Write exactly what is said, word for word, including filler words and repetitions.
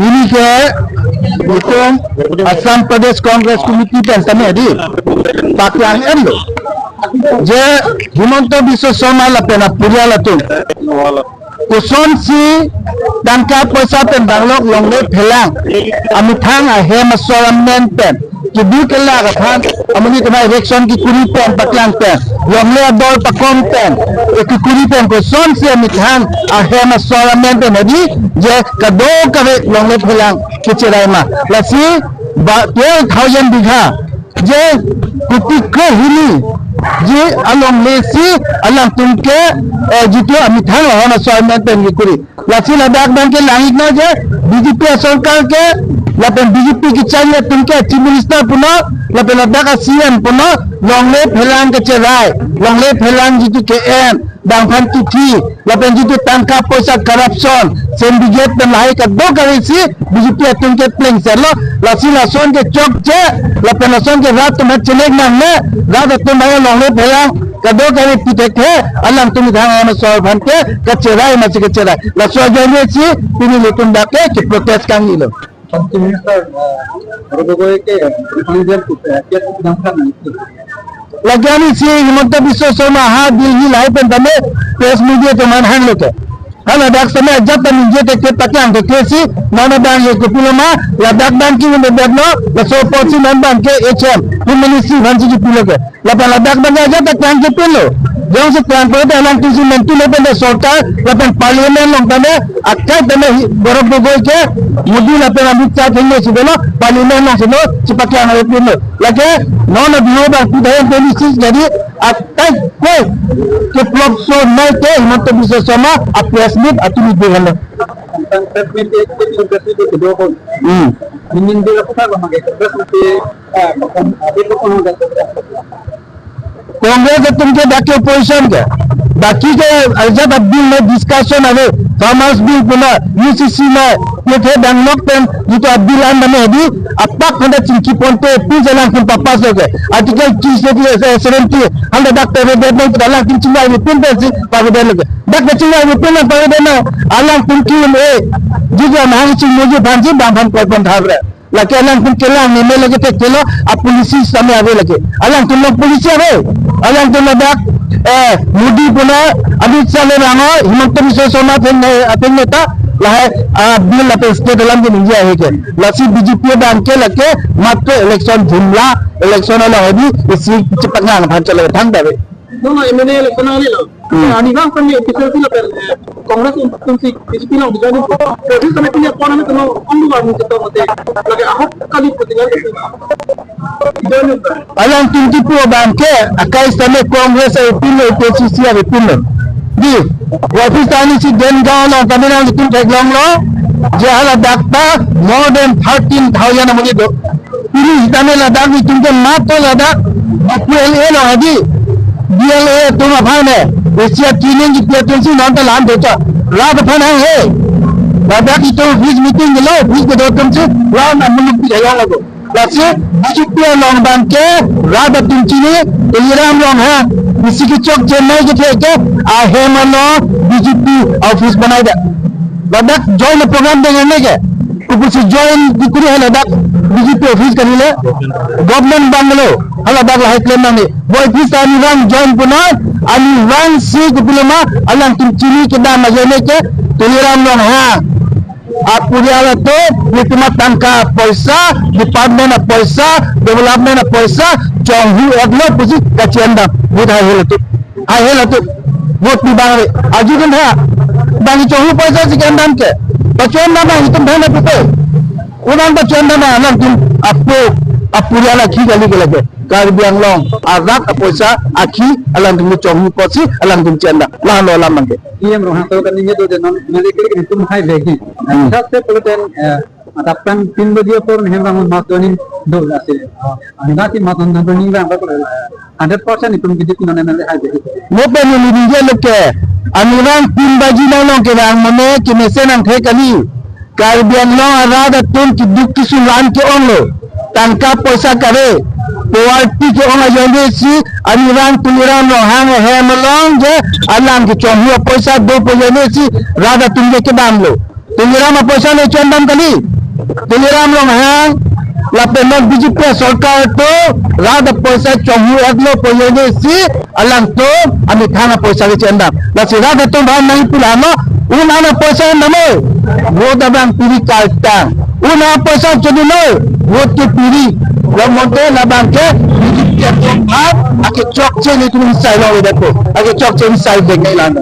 Pini ke itum Assam Pradesh Congress Committee pen tame di paklang enlo je Himanta Biswa Sarma lapen apurial atum kosonsi tangka poisa pen banglok longle phelang amethang ahem asor amen pen kebi kelak aphan amonit atum election kekuri pen paklang pen longle ador pakom pen kekuri pen kosonsi amethang ahem asor amen pen hedi je kadokave longle phelang kecherai ma. Lasi ba twelve thousand bigha je kuti kre hini je alongle si alangtum ke eh, jitu amethang ahem asor amen pen kekuri. Lasi ladak abang ke langit na je B J P asorkar ke lapen B J P kechari atum ke Chief Minister puno lapen ladak a C M puno longle phelang kecherai, longle phelang jitu ke-en, bangphan kithi, lapen jitu tangka poisa corruption, syndicate pen lahai kadokave si B J P atum ke plengserlo. Lasi lason ke chokche, lapen lason ke rat atum chenek nangne, rat atum hai longle phelang kadokave pi thekthe, alangtum amethang ahem asor aphan ke kacherai masi kacherai. Laso ajoine si pini ilitum dak ke keprotest kangjilo. Chief Minister, eh, Gaurav Gogoi ke, eh, President, eh, ke sedang kan itu. Lake arnisi Himanta Biswa Sarma ha Delhi lahai pen tame press meet atum aphan hanglo ke. Hala dak tame ajat ta ningje thekthe, paklang thekthe si non abang ke kopilo ma, ladak abang ke un bedetlo, laso apotsi non abang ke H M, Home Ministry aphansi kepilo ke. Lapen ladak abang ajat ta klang kepinlo. Jongsi klang pulote alangtum si mentu le pen sorkar lapen parliament along tame akai tame hi Gaurav Gogoi ke Modi lapen Amit Shah athengno si dolo, parliament along si lo chepaklang ave pinlo. Lake non abang pu dayan twenty six jadi akai ko ke plok so nai ke Himanta Biswa Sarma a press meet atum idu halo. Tang press meet ke, ke press meet ke do ko. Hmm. Ningin dia apa sama ke press meet ke, ah, bukan, ah, dia bukan orang. Congress atum ke dak ke opposition ke. Baki ke ajat a bill na discussion ave, farmers bill puna U C C na, ye the dang nok pen, jitu a bill an mane di, apak handa chingki ponte, pu jalan pun papas lo ke. Article three seventy, handa dak te vet na, alangtum chingvai ave pin pensi, pavedet lo ke. Dak ke chingvai ave pin na pavedet na, alangtum ki un e, jitu amahang chingmuji aphansi, bangphan koi pon thabre. Lake alangtum kelang meme lake thekthe lo, a policy sitame ave lake. Alangtum lo policy ave. Alangtum ladak, eh, Modi puna Amit Shah le rango, Himanta Biswa Sarma atheng ne, atheng neta, lahai, ah, bill lapen state alam ke ningje ahe ke. Lasi B J P abang ke lake, matro election jumla, election along ave, isi chepaklang aphan chalo thang dave. Nono M N A election alilo. Hmm. Arnivang kami official sila pen, eh, Congress atum si B J P along bijani. Office kami punya pon kami kami onglu baru kita mati. Lagi ahok kali pertinggal itu. Alangtum kipu abang ke, akai sitame Congress ave pinlo, A P H L C ave pinlo. Di, office ta arnisi Dengaon along tame nangtum theklonglo, je hala dak ta more than thirteen thousand amonit do. Pini sitame ladak itum ke matro ladak B P L A along adi, B L A atum aphan he, isi a training kipi atum si non ta lam docha. Rat aphan hanghe. Ladak itum office meeting dolo, office kedo atum si lam amuluk pi ayang lago. Lasi B J P along abang ke rat atum chini, Tuliram Ronghang, isi kechok Chennai kethe ke, ahem along B J P office banai det. Ladak join program deng ne ke. Kopusi join di kuri hala dak B J P office kali le. Government bungalow. Hala dak lahai klem nang ni. Boy pis ani rang join puna, ani rang si kopilo ma, alangtum chini kedam ajoine ke, Tuliram Ronghang. Apurial atum, itum atangka poisa, department apoisa, development apoisa, chonghu etlo pusi kachian dam. Vote hai helo tu. Hai helo tu. Vote pi bang re. Aju kan ha. Bang chonghu poisa si kan dam ke. Pachuan dam bang itum bhana pute. Unang pachuan dam bang alangtum apo apurial akhi kali ke lage. Karbi Anglong arat apoisa akhi alangtum chonghu posi alangtum chian dam. Lahelo alam bang ke. E M Ronghang to kan ningje do je non ningje kiri kiri tum hai begi. Hmm. Sat se pulutan, eh, adaptang tin baji apor nih bang mas donin do la se. Ah, anda ti mas donin bang ba hundred percent itum B J P non M L A hai begi. Mo pen ni ningje lo ke. Anirang tin baji nang long ke bang mane ke mesen ang the kali. Karbi Anglong arat atum keduk kesulan ke-onglo. Tangka poisa kave. Poverty ke-ong ajoine si, anirang Tuliram Ronghang ahem along je, alang kechonghu apoisa do pu ajoine si, rat atum ke kedamlo. Tuliram apoisa le chondam kali. Tuliram Ronghang lapen non B J P sorkar atum rat apoisa chonghu etlo pu ajoine si alangtum amethang apoisa ke chondam. Lasi rat atum bang nangji pu la no, un-an apoisa dam noi, vote abang piri kaltang. Un-an apoisa chodun noi, vote ke piri. Lo mote labang ke B J P atum bang akechokche nelitum sai longledetpo. Akechokche sai dek nang lang.